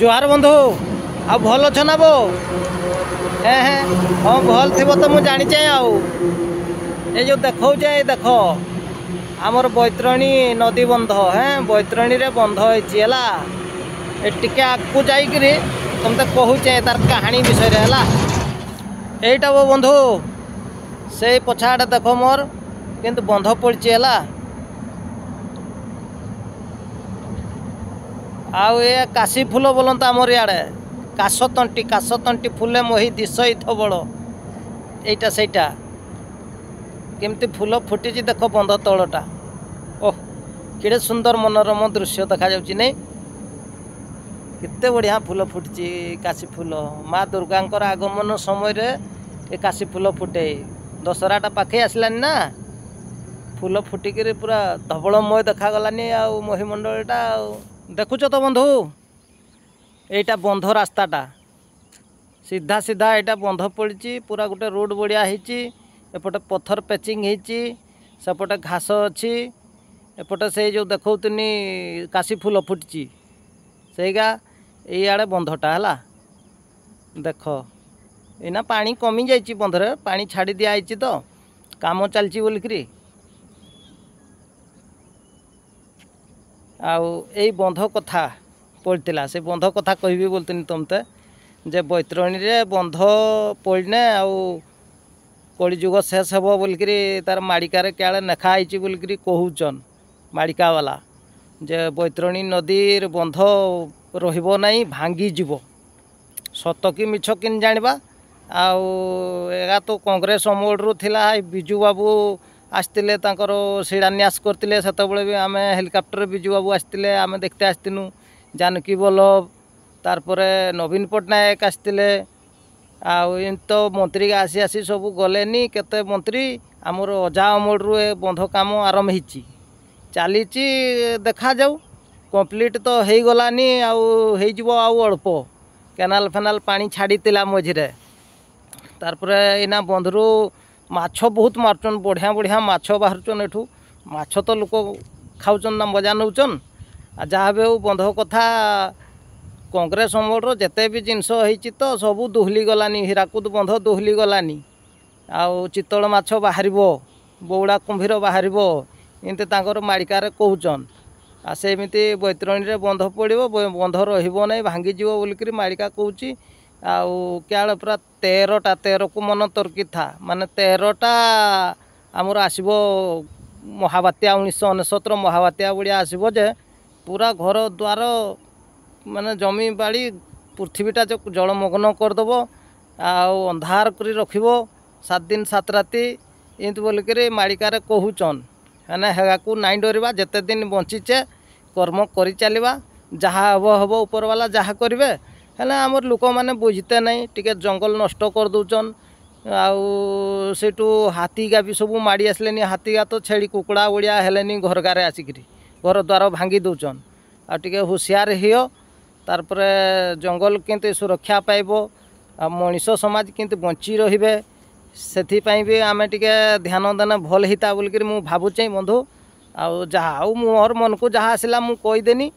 ଜୁହାର ବନ୍ଧୁ, ଆଉ ଭଲ ଅଛ ନା ବୋ? ହେଁ ହେଁ, ହଁ ଭଲ ଥିବ ତ ମୁଁ ଜାଣିଛେ। ଆଉ ଏ ଯେଉଁ ଦେଖାଉଛେ, ଏ ଦେଖ ଆମର ବୈତରଣୀ ନଦୀ ବନ୍ଧ। ହେଁ, ବୈତରଣୀରେ ବନ୍ଧ ହେଇଛି ହେଲା। ଏ ଟିକେ ଆଗକୁ ଯାଇକିରି ତମତେ କହୁଛେ ତାର କାହାଣୀ ବିଷୟରେ ହେଲା। ଏଇଟା ବୋ ବନ୍ଧୁ, ସେଇ ପଛଆଡ଼େ ଦେଖ ମୋର କିନ୍ତୁ ବନ୍ଧ ପଡ଼ିଛି ହେଲା। ଆଉ ଏ କାଶୀ ଫୁଲ ବୋଲନ୍ତା ଆମର ଇଆଡ଼େ, କାଶତଣ୍ଟି, କାଶତଣ୍ଟି ଫୁଲେ ମହି ଦିଶଇ ଧବଳ। ଏଇଟା ସେଇଟା କେମିତି ଫୁଲ ଫୁଟିଛି ଦେଖ ବନ୍ଧ ତଳଟା। ଓହ, କେଡ଼େ ସୁନ୍ଦର ମନୋରମ ଦୃଶ୍ୟ ଦେଖାଯାଉଛି ନାଇଁ? କେତେ ବଢ଼ିଆ ଫୁଲ ଫୁଟିଛି କାଶୀ ଫୁଲ। ମା ଦୁର୍ଗାଙ୍କର ଆଗମନ ସମୟରେ ଏ କାଶୀ ଫୁଲ ଫୁଟେ। ଦଶହରାଟା ପାଖେଇ ଆସିଲାନି ନା, ଫୁଲ ଫୁଟିକିରି ପୁରା ଧବଳମୟ ଦେଖାଗଲାନି ଆଉ ମହିମଣ୍ଡଳଟା। ଆଉ ଦେଖୁଛ ତ ବନ୍ଧୁ, ଏଇଟା ବନ୍ଧ ରାସ୍ତାଟା ସିଧା ସିଧା ଏଇଟା ବନ୍ଧ ପଡ଼ିଛି। ପୁରା ଗୋଟେ ରୋଡ଼ ବଢ଼ିଆ ହେଇଛି। ଏପଟେ ପଥର ପେଚିଂ ହେଇଛି, ସେପଟେ ଘାସ ଅଛି, ଏପଟେ ସେଇ ଯେଉଁ ଦେଖାଉଥିନି କାଶୀ ଫୁଲ ଫୁଟିଛି ସେଇଗା। ଏଇଆଡ଼େ ବନ୍ଧଟା ହେଲା ଦେଖ। ଏଇନା ପାଣି କମି ଯାଇଛି, ବନ୍ଧରେ ପାଣି ଛାଡ଼ି ଦିଆହେଇଛି ତ, କାମ ଚାଲିଛି ବୋଲିକିରି। ଆଉ ଏଇ ବନ୍ଧ କଥା ପଡ଼ିଥିଲା, ସେ ବନ୍ଧ କଥା କହିବି ବୋଲୁଥିନି ତମତେ ଯେ ବୈତରଣୀରେ ବନ୍ଧ ପଡ଼ିନେ ଆଉ କଳିଯୁଗ ଶେଷ ହେବ ବୋଲିକିରି ତାର ମାଳିକାରେ କାଳେ ଲେଖା ହେଇଛି ବୋଲିକିରି କହୁଛନ୍ ମାଳିକାବାଲା, ଯେ ବୈତରଣୀ ନଦୀର ବନ୍ଧ ରହିବ ନାହିଁ, ଭାଙ୍ଗିଯିବ। ସତ କି ମିଛ କେମିତି ଜାଣିବା? ଆଉ ଏହା ତ କଂଗ୍ରେସ ଅମଳରୁ ଥିଲା। ବିଜୁ ବାବୁ ଆସିଥିଲେ, ତାଙ୍କର ଶିଳାନ୍ୟାସ କରିଥିଲେ। ସେତେବେଳେ ବି ଆମେ ହେଲିକପ୍ଟରରେ ବିଜୁ ବାବୁ ଆସିଥିଲେ, ଆମେ ଦେଖିତେ ଆସିଥିନୁ। ଜାନକୀ ବଲ୍ଲଭ, ତାରପରେ ନବୀନ ପଟ୍ଟନାୟକ ଆସିଥିଲେ। ଆଉ ଏମିତି ତ ମନ୍ତ୍ରୀ ଆସି ଆସି ସବୁ ଗଲେନି କେତେ ମନ୍ତ୍ରୀ। ଆମର ଅଜା ଅମଳରୁ ଏ ବନ୍ଧ କାମ ଆରମ୍ଭ ହେଇଛି, ଚାଲିଛି, ଦେଖାଯାଉ। କମ୍ପ୍ଲିଟ୍ ତ ହେଇଗଲାନି, ଆଉ ହେଇଯିବ ଆଉ ଅଳ୍ପ। କେନାଲ ଫେନାଲ ପାଣି ଛାଡ଼ିଥିଲା ମଝିରେ। ତାରପରେ ଏଇନା ବନ୍ଧରୁ ମାଛ ବହୁତ ମାରୁଛନ୍, ବଢ଼ିଆ ବଢ଼ିଆ ମାଛ ବାହାରୁଛନ୍ ଏଠୁ। ମାଛ ତ ଲୋକ ଖାଉଛନ୍ ନା ମଜା ନେଉଛନ୍। ଆଉ ଯାହା ବି ହଉ, ବନ୍ଧ କଥା କଂଗ୍ରେସ ଅମଳର ଯେତେ ବି ଜିନିଷ ହେଇଛି ତ ସବୁ ଦୋହଲି ଗଲାନି। ହୀରାକୁଦ ବନ୍ଧ ଦୋହଲି ଗଲାନି। ଆଉ ଚିତଳ ମାଛ ବାହାରିବ, ବଉଳା କୁମ୍ଭୀର ବାହାରିବ, ଏମିତି ତାଙ୍କର ମାଳିକାରେ କହୁଛନ୍। ଆଉ ସେମିତି ବୈତରଣୀରେ ବନ୍ଧ ପଡ଼ିବ, ବନ୍ଧ ରହିବ ନାହିଁ, ଭାଙ୍ଗିଯିବ ବୋଲିକିରି ମାଳିକା କହୁଛି। ଆଉ କ୍ୟାଳ ପୁରା 13ଟା, 13କୁ ମନ ତର୍କିଥା, ମାନେ 13ଟା ଆମର ଆସିବ ମହାବାତ୍ୟା। 1999ର ମହାବାତ୍ୟା ଭଳିଆ ଆସିବ ଯେ ପୁରା ଘର ଦ୍ୱାର ମାନେ ଜମି ବାଡ଼ି ପୃଥିବୀଟା ଜଳମଗ୍ନ କରିଦେବ ଆଉ ଅନ୍ଧାର କରି ରଖିବ 7 ଦିନ 7 ରାତି, ଏମିତି ବୋଲିକିରି ମାଳିକାରେ କହୁଛନ୍। ମାନେ ହେଗାକୁ ନାଇଁ ଡରିବା, ଯେତେ ଦିନ ବଞ୍ଚିଛେ କର୍ମ କରି ଚାଲିବା, ଯାହା ହେବ ହେବ, ଉପରବାଲା ଯାହା କରିବେ। ହେଲେ ଆମର ଲୋକମାନେ ବୁଝିତେ ନାହିଁ, ଟିକେ ଜଙ୍ଗଲ ନଷ୍ଟ କରିଦେଉଛନ୍। ଆଉ ସେଇଠୁ ହାତୀଗା ବି ସବୁ ମାଡ଼ି ଆସିଲେନି। ହାତୀଗା ତ ଛେଳି କୁକୁଡ଼ା ଭଳିଆ ହେଲେନି, ଘରଗାରେ ଆସିକିରି ଘର ଦ୍ୱାର ଭାଙ୍ଗି ଦେଉଛନ୍। ଆଉ ଟିକେ ହୁସିଆର ହିଅ। ତାରପରେ ଜଙ୍ଗଲ କେମିତି ସୁରକ୍ଷା ପାଇବ ଆଉ ମଣିଷ ସମାଜ କେମିତି ବଞ୍ଚି ରହିବେ, ସେଥିପାଇଁ ବି ଆମେ ଟିକେ ଧ୍ୟାନ ଦେନେ ଭଲ ହେଇତା ବୋଲିକିରି ମୁଁ ଭାବୁଛେ ବନ୍ଧୁ। ଆଉ ଯାହା ଆଉ ମୋର ମନକୁ ଯାହା ଆସିଲା ମୁଁ କହିଦେନି,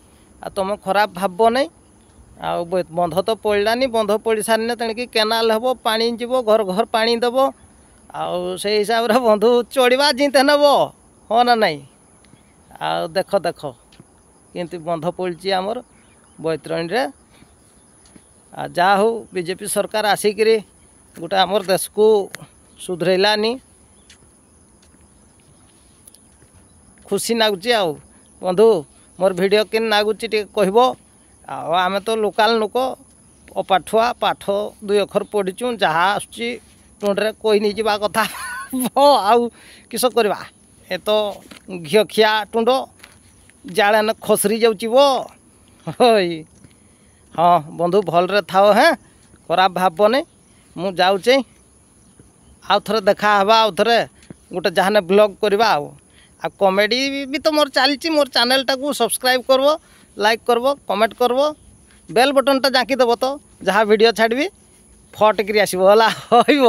ଆଉ ତୁମେ ଖରାପ ଭାବିବ ନାହିଁ। ଆଉ ବନ୍ଧ ତ ପଡ଼ିଲାନି, ବନ୍ଧ ପଡ଼ି ସାରିନେ ତେଣିକି କେନାଲ ହେବ, ପାଣି ଯିବ, ଘର ଘର ପାଣି ଦେବ। ଆଉ ସେଇ ହିସାବରେ ବନ୍ଧୁ ଚଳିବା ଜିନ୍ତେ ନେବ, ହଁ ନା ନାଇଁ? ଆଉ ଦେଖ ଦେଖ କେମିତି ବନ୍ଧ ପଡ଼ିଛି ଆମର ବୈତରଣୀରେ। ଆଉ ଯାହା ହଉ, ବିଜେପି ସରକାର ଆସିକିରି ଗୋଟେ ଆମର ଦେଶକୁ ସୁଧରେଇଲାନି, ଖୁସି ଲାଗୁଛି। ଆଉ ବନ୍ଧୁ, ମୋର ଭିଡ଼ିଓ କେମିତି ଲାଗୁଛି ଟିକେ କହିବ। ଆଉ ଆମେ ତ ଲୋକାଲ ଲୋକ, ଅପାଠୁଆ, ପାଠ ଦୁଇ ଅକ୍ଷର ପଢ଼ିଛୁ, ଯାହା ଆସୁଛି ତୁଣ୍ଡରେ କହି ନେଇଯିବା କଥା। ଆଉ କିସ କରିବା, ଏ ତ ଘିଅ ଖିଆ ତୁଣ୍ଡ ଜାଳେ ଖସରି ଯାଉଛି ବୋ। ହଇ ହଁ ବନ୍ଧୁ, ଭଲରେ ଥାଅ, ହେଁ, ଖରାପ ଭାବନି। ମୁଁ ଯାଉଛି, ଆଉ ଥରେ ଦେଖା ହେବା, ଆଉ ଥରେ ଗୋଟେ ଯାହାନେ ବ୍ଲଗ୍ କରିବା। ଆଉ ଆଉ କମେଡ଼ି ବି ତ ମୋର ଚାଲିଛି। ମୋର ଚ୍ୟାନେଲଟାକୁ ସବସ୍କ୍ରାଇବ୍ କରିବ, ଲାଇକ୍ କରିବ, କମେଣ୍ଟ କରିବ, ବେଲ୍ ବଟନ୍ଟା ଜାଙ୍କିଦେବ ତ ଯାହା ଭିଡ଼ିଓ ଛାଡ଼ିବି ଫଟକିରି ଆସିବ ହେଲା। ହଇବ।